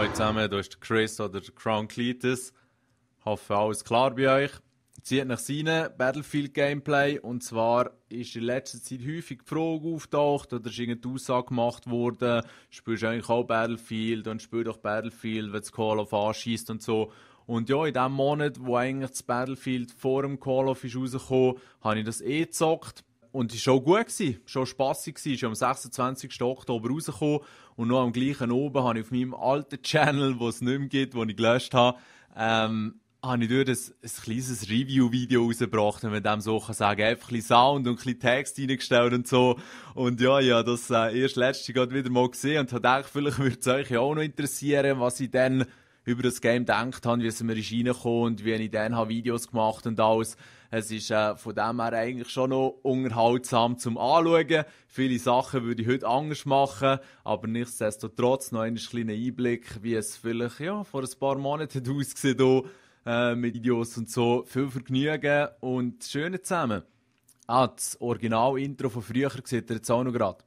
Hallo zusammen, hier ist der Chris oder der Crown Cletus. Hoffe, alles klar bei euch. Zieht nach rein, Battlefield Gameplay. Und zwar ist in letzter Zeit häufig die Frage auftaucht oder ist irgendeine Aussage gemacht worden, spielst du eigentlich auch Battlefield und spiel doch Battlefield, wenn das Call of anschießt und so. Und ja, in dem Monat, wo eigentlich das Battlefield vor dem Call of ist rausgekommen, habe ich das gezockt. Und es war schon gut, schon spassig. Es ist am 26. Oktober rausgekommen. Und noch am gleichen oben habe ich auf meinem alten Channel, wo es nicht mehr gibt, den ich gelöscht habe, habe ich dort ein kleines Review-Video rausgebracht, wenn man dem so kann sagen. Einfach ein bisschen Sound und ein bisschen Text reingestellt und so. Und ja, das erst letzte gerade wieder mal gesehen und habe gedacht, vielleicht würde es euch ja auch noch interessieren, was ich dann über das Game gedacht habe, wie es mir reingekommen und wie ich dann Videos gemacht und alles. Es ist von dem her eigentlich schon noch unterhaltsam zum Anschauen. Viele Sachen würde ich heute anders machen, aber nichtsdestotrotz noch einen kleinen Einblick, wie es vielleicht vor ein paar Monaten ausgesehen mit Videos und so. Viel Vergnügen und schöne zusammen. Das Original-Intro von früher seht ihr jetzt auch noch gerade.